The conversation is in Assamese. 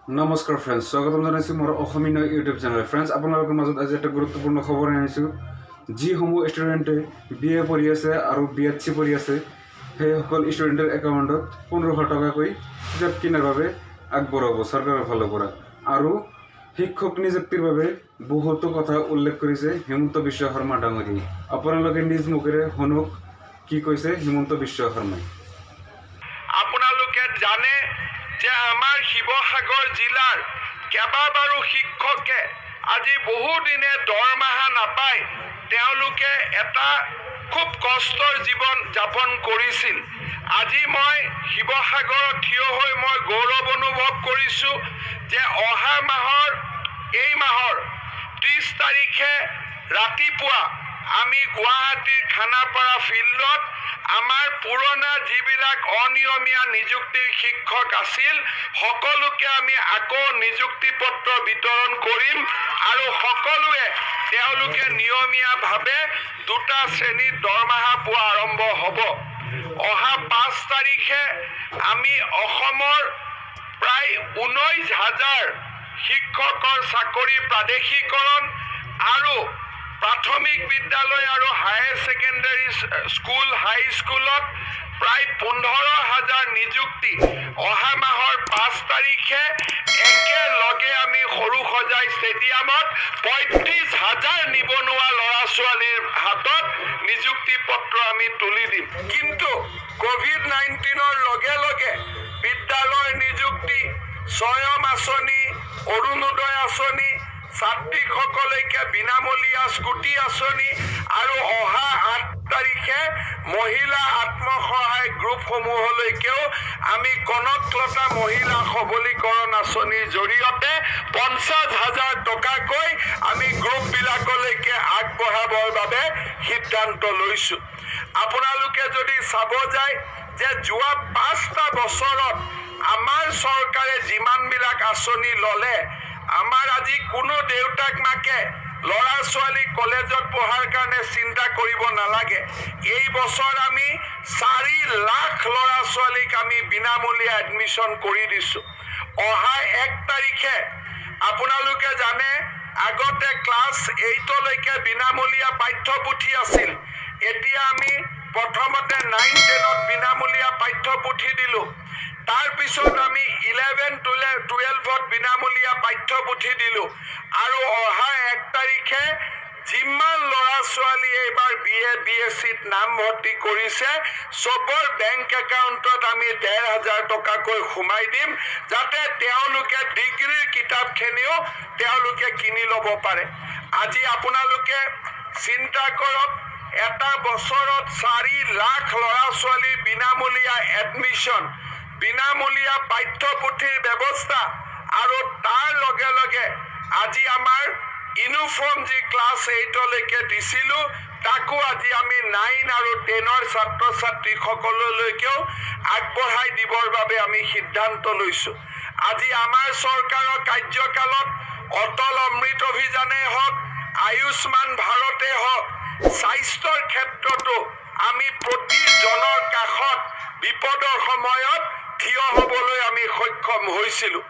নমস্কাৰ ফ্ৰেণ্ডছ, স্বাগতম জনাইছোঁ মোৰ অসমীয়া ইউটিউব চেনেল। ফ্ৰেণ্ডছ, আপোনালোকৰ মাজত আজি এটা গুৰুত্বপূৰ্ণ খবৰ আনিছোঁ। যিসমূহ ষ্টুডেণ্টে বি এ পঢ়ি আছে আৰু বি এছ চি পঢ়ি আছে, সেইসকল ষ্টুডেণ্টৰ একাউণ্টত 1500 টকাকৈ কিতাপ কিনাৰ বাবে আগবঢ়াব চৰকাৰৰ ফালৰ পৰা। আৰু শিক্ষক নিযুক্তিৰ বাবে বহুতো কথা উল্লেখ কৰিছে হিমন্ত বিশ্ব শৰ্মা ডাঙৰীয়াই। আপোনালোকে নিজ মুখেৰে শুনক কি কৈছে হিমন্ত বিশ্ব শৰ্মাই। আপোনালোকে জানে যে আমাৰ শিৱসাগৰ জিলাৰ কেইবাবাৰো শিক্ষকে আজি বহুদিনে দৰমহা নাপায় তেওঁলোকে এটা খুব কষ্টৰ জীৱন যাপন কৰিছিল। আজি মই শিৱসাগৰত থিয় হৈ মই গৌৰৱ অনুভৱ কৰিছোঁ যে অহা মাহৰ, এই মাহৰ 30 তাৰিখে ৰাতিপুৱা আমি গুৱাহাটীৰ খানাপাৰা ফিল্ডত আমাৰ পুৰণা যিবিলাক অনিয়মীয়া নিযুক্তিৰ শিক্ষক আছিল, সকলোকে আমি আকৌ নিযুক্তি পত্ৰ বিতৰণ কৰিম আৰু সকলোৱে তেওঁলোকে নিয়মীয়াভাৱে দুটা শ্ৰেণীত দৰমহা পোৱা আৰম্ভ হ'ব। অহা 5 তাৰিখে আমি অসমৰ প্ৰায় 19 হাজাৰ শিক্ষকৰ চাকৰি প্ৰাদেশিকৰণ আৰু প্ৰাথমিক বিদ্যালয় আৰু হায়াৰ ছেকেণ্ডেৰী স্কুল, হাইস্কুলত প্ৰায় 15 হাজাৰ নিযুক্তি অহা মাহৰ 5 তাৰিখে একেলগে আমি সৰুসজাই ষ্টেডিয়ামত 35 হাজাৰ নিবনুৱা ল'ৰা ছোৱালীৰ হাতত নিযুক্তি পত্ৰ আমি তুলি দিম। কিন্তু ক'ভিড-19ৰ লগে লগে বিদ্যালয়ৰ নিযুক্তি, স্বয়ং আঁচনি, অৰুণোদয় আঁচনি, ছাত্ৰীসকলকে বিনামূলীয়া স্কুটি আঁচনি আৰু অহা 8 তাৰিখে মহিলা আত্মসহায়ক গ্ৰুপসমূহলৈকেও আমি কনকলতা মহিলা সবলীকৰণ আঁচনিৰ জৰিয়তে 50 হাজাৰ টকাকৈ আমি গ্ৰুপবিলাকলৈকে আগবঢ়াবৰ বাবে সিদ্ধান্ত লৈছোঁ। আপোনালোকে যদি চাব যায় যে যোৱা 5টা বছৰত আমাৰ চৰকাৰে যিমানবিলাক আঁচনি ল'লে, আমাৰ আজি কোনো দেউতাক মাকে ল'ৰা ছোৱালী কলেজত পঢ়াৰ কাৰণে চিন্তা কৰিব নালাগে। এই বছৰ আমি 4 লাখ ল'ৰা ছোৱালীক আমি বিনামূলীয়া এডমিশ্যন কৰি দিছোঁ। অহা 1 তাৰিখে আপোনালোকে জানে, আগতে ক্লাছ 8লৈকে বিনামূলীয়া পাঠ্যপুথি আছিল। এতিয়া আমি প্ৰথমতে 9, 10ত বিনামূলীয়া পাঠ্যপুথি দিলোঁ। তাৰপিছত আমি 11, 12ত বিনামূলীয়া পাঠ্যপুথি দিলোঁ আৰু অহা 1 তাৰিখে যিমান ল'ৰা ছোৱালীয়ে এইবাৰ বি এ, বি এছ চিত নামভৰ্তি কৰিছে, চবৰ বেংক একাউণ্টত আমি 1500 টকাকৈ সোমাই দিম, যাতে তেওঁলোকে ডিগ্ৰীৰ কিতাপখিনিও তেওঁলোকে কিনি ল'ব পাৰে। আজি আপোনালোকে চিন্তা কৰক, এটা বছৰত 4 লাখ ল'ৰা ছোৱালীৰ বিনামূলীয়া এডমিশ্যন, বিনামূলীয়া পাঠ্যপুথিৰ ব্যৱস্থা আৰু তাৰ লগে লগে আজি আমাৰ ইউনিফৰ্ম যি ক্লাছ 8লৈকে দিছিলোঁ, তাকো আজি আমি 9 আৰু 10ৰ ছাত্ৰ ছাত্ৰীসকললৈকেও আগবঢ়াই দিবৰ বাবে আমি সিদ্ধান্ত লৈছোঁ। আজি আমাৰ চৰকাৰৰ কাৰ্যকালত অটল অমৃত অভিযানেই হওক, আয়ুষ্মান ভাৰতে হওক, স্বাস্থ্যৰ ক্ষেত্ৰতো আমি প্ৰতিজনৰ কাষত বিপদৰ সময়ত থিয় হ'বলৈ আমি সক্ষম হৈছিলোঁ।